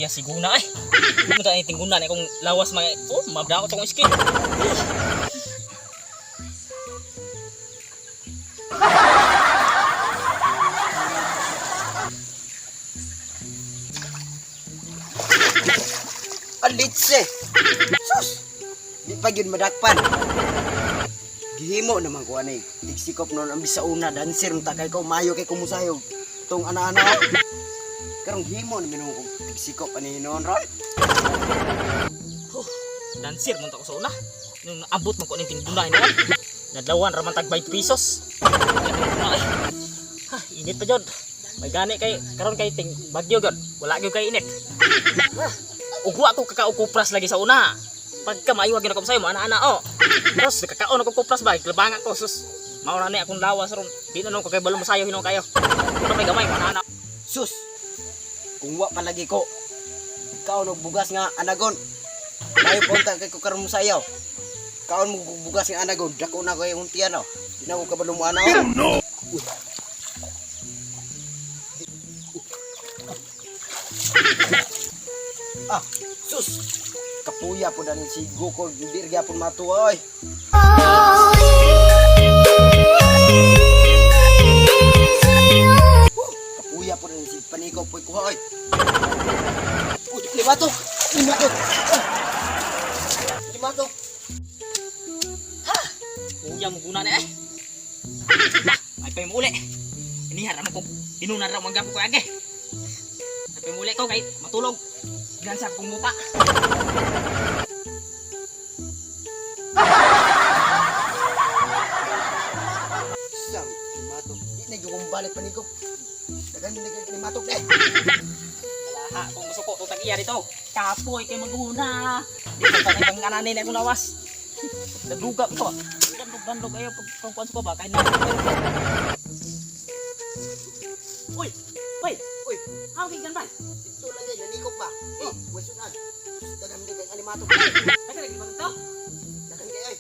Iya siguna ay. Di mo tayo tingguna ni kung lawas mga oh mabda ko tong skin. Alitse. Sus. Di pa gyud madakpan. Gihimo naman ko ani. Tigsikop noon ang bisa una dancer unta kay ko mayo kay kumusayog. Tong ana-ana. Karong gihimo naman ko tigsikop ani noon ron. Huh, dancer man ta ko sa una. Nung naabot man ko ning tingguna hinuon. Nadlawan ra man tag 5 pesos. Iya, tingguna, ay. Ha, init pa jud. May gani kay karon kay ting bagyo gyud. Wala gyud kay init. Ha, ugwa ko kakaukupras lagi sa una. Pagka maayo gyud ako sayo, ana-ana oh. Terus kakaon ako kupras ba, glabanga ko sus. Mao na ni akong lawas ron. Di na nun ko kay balong masayo hinuon kayo. Pero may gamay ana-ana. Sus. Kung wa palagi ko kaon og bugas nga anagon. Mayo punta kay ko karon musayaw. Kaon mo og bugas nga anagon, dako na ko yung tiyan oh. Di na ko kabalo mo ana. Oh. No. Ah, sus. Kapuya po dani si Goko, di gyapon matuwa oy. Kapuya po dani si Paniko po kuha oy. Uy, lima to. Lima to. Ah. Lima to. Kuya mo guna na eh. Lah, ay pa mo uli. Inihan ra man ko inunan ra man gapo ko age. Ay pa mo uli ko kay matulog. Gilan sa akong muta. Sang lima to. Di na gyud kong balik Paniko. Dagan ni kay lima to. Eh. Laha kung musuko to tag iya dito. Kapoy kay maguna. Dito pa na pang ananin akong lawas. Naduga ko. Dandog dandog ayo pag pang kuan ko ba kay na. Uy, uy, Uy, how kay gan ba? dito lagi nanikop ba? Eh, wasunan. Dagan ni kay lima to. Dagan lagi man to. Dagan kay oy.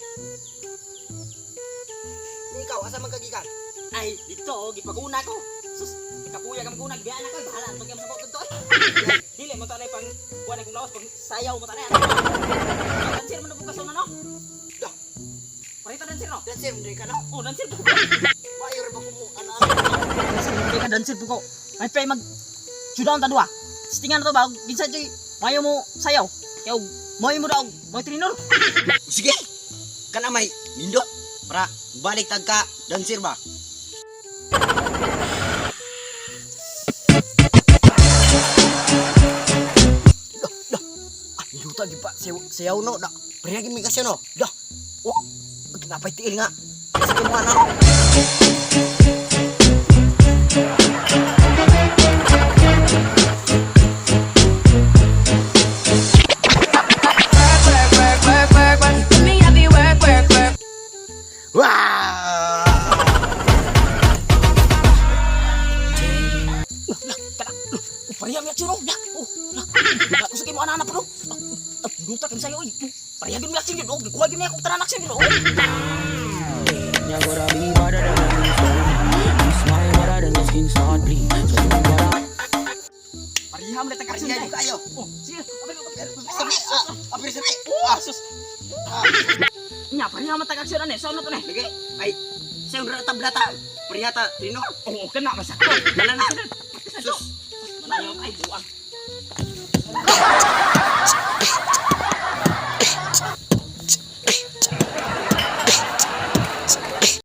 Ni ikaw asa man kagikan? Ay, dito, oh, gipaguna ko. Sus, kapuya ka maguna, gibiyaan ako, bahala ang pagyam sa ko dito. Dili mo tanay pang kuan akong lawas pang sayaw mo tanay. Dancer man na bukas no? Dah. Parita dancer no? Dancer mo ka no. Oh, dancer buko. Mayo ra ba ko mo ana-ana? Dancer buko ka dancer buko. May pay mag sudaon ta duha. Stingan to ba kinsa joy mayo mo sayaw. Kaya moy mo daw, moy trainer. Sige. Kana may nindot para balik tag ka dancer ba? Dah, dah. Ah, niluta gyud pa sayaw, sayaw no. Dah. Pareha gyud mi kasi no. Dah. Oh, kinapay tiil nga. Sige mo na. Work, work, work, work, work. You me happy, work, work, work. Wah! Kana. Pareha mi action. Lah, oh, lah. Lah, kusog mo anak-anak pero. Duta kay sayo oy. Pareha gyud mi action gyud. Oh, gikuha gyud ni akong tanan action gyud. Oh. You gotta be better than a stone. You smile better than your skin start bleed. So you gotta Pareha mo na tag action. Pareha gyud kayo. Oh, sige. Sabi, ah, apir sabi. Oh, sus. Nya, pareha man tag action ani. Saan na to ni? Lagi. Ay, sayo ra tablata. Pareha ta trino. Oo, kana masakto. Dala na. Sus. Sus. Ay, buang.